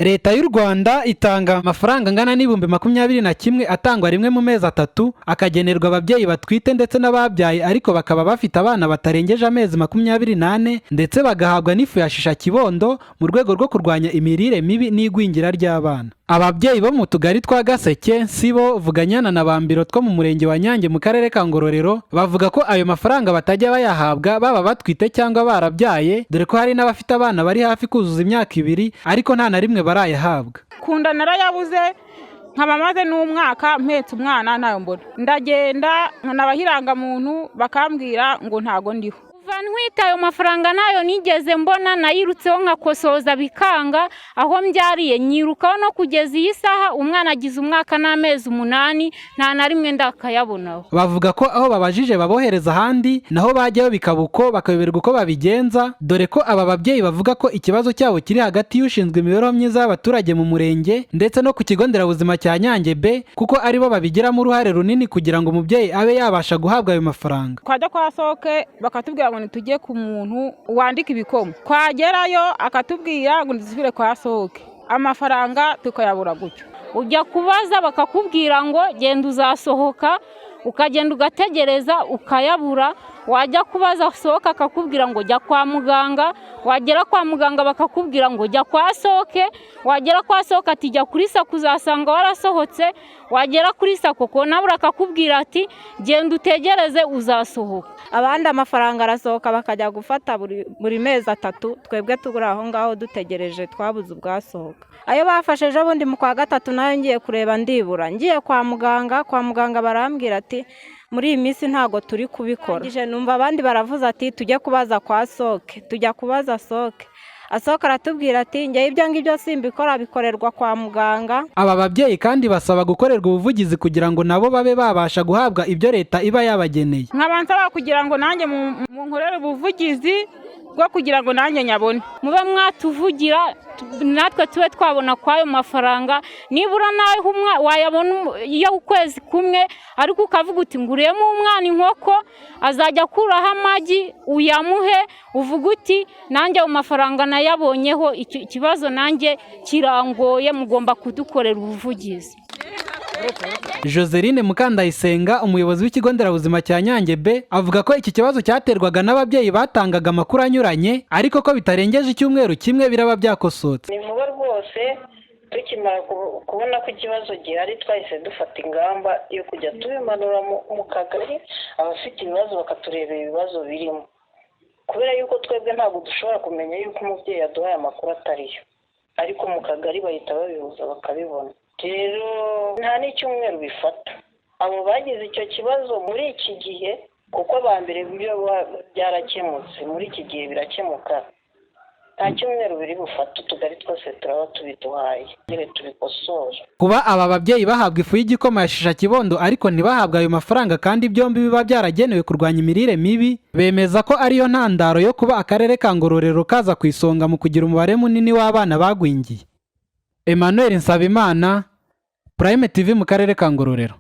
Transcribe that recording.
Leta y'u Rwanda itanga amafaranga angana n'21,000 atangwa rimwe mu mezi 3, akagenerwa ababyeyi batwite ndetse n'ababyaye ariko bakaba bafite abana batarengeje amezi 24, ndetse bagahabwa n'ifu ya shisha kibondo mu rwego rwo kurwanya imirire mibi n'igwingira ry'abana. Ababyeyi bo mu tugari twa Gaseke, Nsibo, Vuganyana na Bambiro two mu murenge wa Nyange mu karere ka Ngororero bavuga ko ayo mafaranga batajya bayahabwa baba batwite cyangwa barabyaye, dore ko hari n'abafite abana bari hafi kuzuza imyaka 2 ariko nta na rimwe barayahabwa. Kunda narayabuze, nkaba maze n'umwaka mpetse umwana ntayo mbona. Ndagenda nkanabaha irangamuntu bakambwira ngo ntago ndiho. Kuva ntwite ayo mafaranga nayo nigeze mbona, nayirutseho nkakosoza bikanga, aho mbyariye nyirukaho no kugeza iyi saha umwana agize umwaka n'amezi 8 nta na rimwe ndakayabonaho. Bavuga ko aho babajije babohereza ahandi, naho bajyayo bikaba uko, bakayoberwa uko babigenza, dore ko aba babyeyi bavuga ko ikibazo cyabo kiri hagati y'ushinzwe imibereho myiza y'abaturage mu murenge ndetse no ku kigo nderabuzima cya Nyange B, kuko aribo babigiramo uruhare runini kugira ngo umubyeyi abe yabasha guhabwa ayo mafaranga. Twajya kwa Soke bakatubwira ngo ntitujye ku muntu wandika ibikoma, twagerayo akatubwira ngo ntidusubire kwa Soke, amafaranga tukayabura gutyo. Ujya kubaza bakakubwira ngo genda uzasohoka, ukagenda ugategereza ukayabura. Wajya kubaza Soke akakubwira ngo jya kwa muganga, wagera kwa muganga bakakubwira ngo jya kwa Soke, wagera kwa Soke ati jya kuri Sako uzasanga warasohotse, wagera kuri Sako konabura akakubwira ati genda utegereze uzasohoka. Abandi amafaranga arasohoka bakajya gufata buri mezi 3, twebwe turi aho ngaho dutegereje twabuze ubwasohoka. Ayo bafashe ejo bundi mu kwa 3 nayo ngiye kureba ndibura, ngiye kwa muganga barambwira ati muri iyi minsi ntago turi kubikora. Numva abandi baravuze ati tujye kubaza kwa Soke, tujya kubaza Soke, Asoka aratubwira ati njye ibyo ngibyo simbikora, bikorerwa kwa muganga. Aba babyeyi kandi basaba gukorerwa ubuvugizi kugira ngo nabo babe babasha guhabwa ibyo leta iba yabageneye. Nkaba nsaba kugira ngo nanjye munkorere ubuvugizi bwo kugira ngo nanjye nyabone. Mube mwatuvugira natwe tube twabona kw'ayo mafaranga, nibura nawe wayabona iyo ukwezi kumwe, ariko ukavuga uti nguriyemo umwana inkoko azajya akuraho amagi uyamuhe, uvuga uti nanjye ayo mafaranga nayabonyeho, ikibazo nanjye kirangoye, mugomba kudukorera ubuvugizi. Joseline Mukandayisenga, umuyobozi w'ikigo nderabuzima cya Nyange B, avuga ko iki kibazo cyaterwaga n'ababyeyi batangaga amakuru anyuranye, ariko ko bitarengeje icyumweru kimwe biraba byakosotse. Ni vuba rwose, tukimara kubona ko ikibazo gihari twahise dufata ingamba yo kujya tubimanura mu kagari, abafite ibibazo bakaturebera ibibazo birimo, kubera yuko twebwe ntabwo dushobora kumenya yuko umubyeyi yaduhaye amakuru atariyo, ariko mu kagari bahita babihuza bakabibona. Rero nta n'icyumweru bifata abo bagize icyo kibazo muri iki gihe, kuko aba mbere byo byarakemutse, muri iki gihe birakemuka, nta cyumweru biri bufate, utugari twose turaba tubiduhaye tubikosora. Kuba aba babyeyi bahabwa ifu y'igikoma ya shisha kibondo ariko ntibahabwe ayo mafaranga kandi byombi biba byaragenewe kurwanya imirire mibi, bemeza ko ariyo ntandaro yo kuba akarere ka Ngororero kaza ku isonga mu kugira umubare munini w'abana bagwingiye. Emmanuel Nsabimana, Prime TV mu karere ka Ngororero.